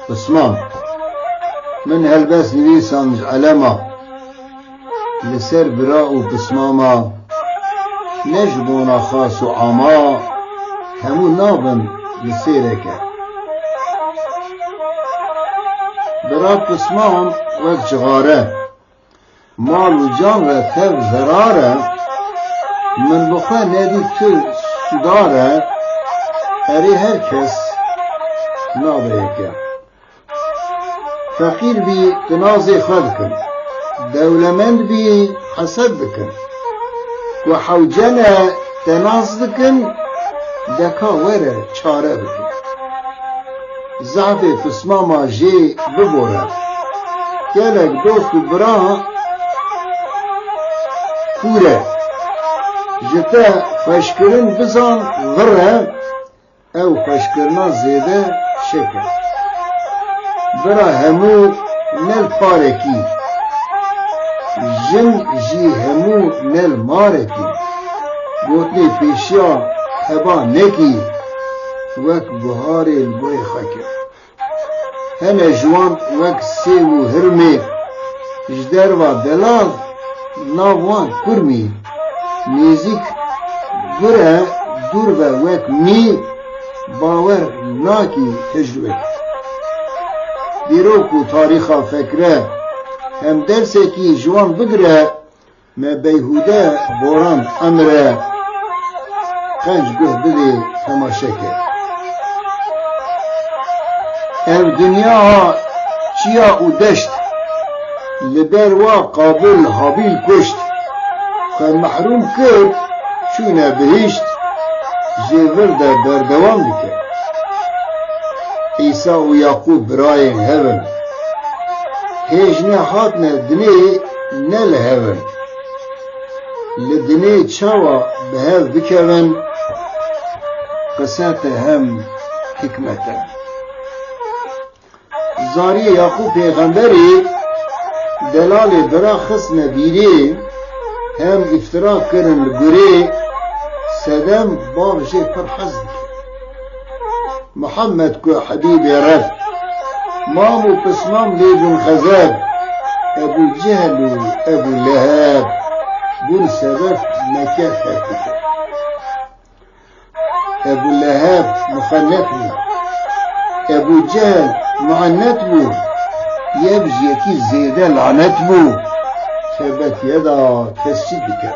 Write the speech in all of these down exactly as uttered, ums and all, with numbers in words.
Pisman. Min helbest nivîsand ji elema. Li ser bira û pismama, ne ji bona xas û ama, hemû nabin li sêreke. Bira pisman wek cixare. Mal û can re tev zerar e, min bi xwe nedî tu sûdar e, erê her kes nabe yeke. Feqîr bî, tu nazê xwe dikin, dewlemend bî, hesed dikin. Ku hewce ne, te nas dikin, deka were çare bikin. Zehfê pismama jê bibore. Gelek dost û bira kûr e. Ji te xweşkirin bizan vir e, ew xweşkirina zêde şek e. Bira hemû ne li parekî, jin jî hemû ne li marekî. Gotinê pêşiya heba nekî, wek buharê li guhê xwe kir. Hene ji wan wek sêv û hirmê, ji derva delal, nav wan kurmî. Nêzîk gur e, dûr ve wek mî, bawer nakî tecrûbek. Dîrok û tarîxa fekre, hem dersekî ji wan bigire, me beyhûde boran emre, qenc guh bidê temaşeke. Ev dinya çiya û deşt, li ber wa Qabil Habîl kuşt, xwe mehrûm kir, çûne bihîşt, jê vir de berdewam dike. Îsa û Yaqûb birayên hev in. Hêj nehatne dinê ne li hev in. Li dinê çawa bi hev bikevin, qise te hem hikmet e. Zariyê Yaqûb pêxemberî delalê bira xistine bîrê, hem îftira kirin li gurê, sedem bav jê pir hez dike. Muhammed ku Hebîbê Reb, mam û pismam lê bûn xezeb, Ebû Cehl û Ebû Leheb bûn sebeb Mekke terk dike. Ebû Leheb muxennet bû. Ebû Cehl muennet bû. Yek ji yekî zêde lanet bû. Xebetiye de tescîl dike.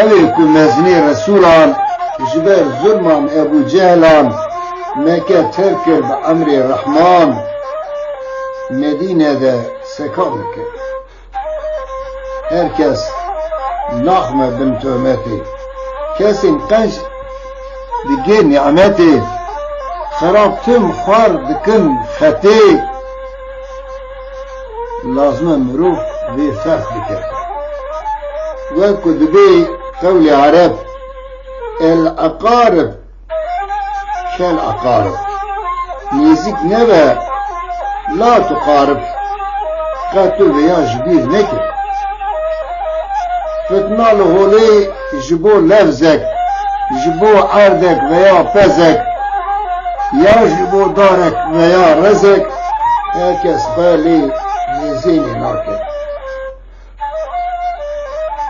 Ew ê ku mezinê Resûlan ji ber zulman Ebû Cehlan Mekke terk kir bi emrê Rehman, Medîne de sekan dike. Her kes naxme bin tohmetê. Kesên qenc digê nîmetê. Xerab tim xwar dikin xetê. Lazim e mirov vê ferq bike. Wek ku dibê qewlê Ereb, El Eqarib, Kel Eqarib. Nêzîk nebe, la tu qarib. Qe tu vêya ji bîr nekir. Fitna li holê ji bo levzek, ji bo erdek veya pezek, ya ji bo darek veya rezek, her kes xwe lê nêzênê nake.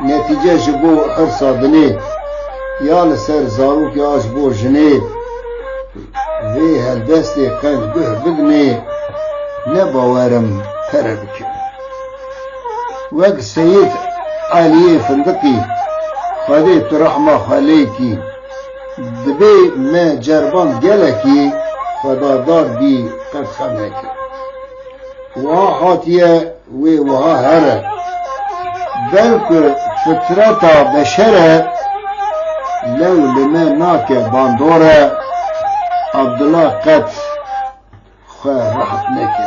Netîce ji bo hirsa dinê, ya li ser zarok ya ji bo jinê, vê helbestê qenc guh bidinê, ne bawerim pere bike. Wek Seyîd Eliyê Findiqî, Xwedê tu rehma xwe lê kî, dibê me ceriband gelekî, Xwedadar bî qet xem neke. Wiha hatiye, wê wiha here. Belku fitreta beşer e, lew li me nake bandor e, Abdullah qet xwe rehet neke.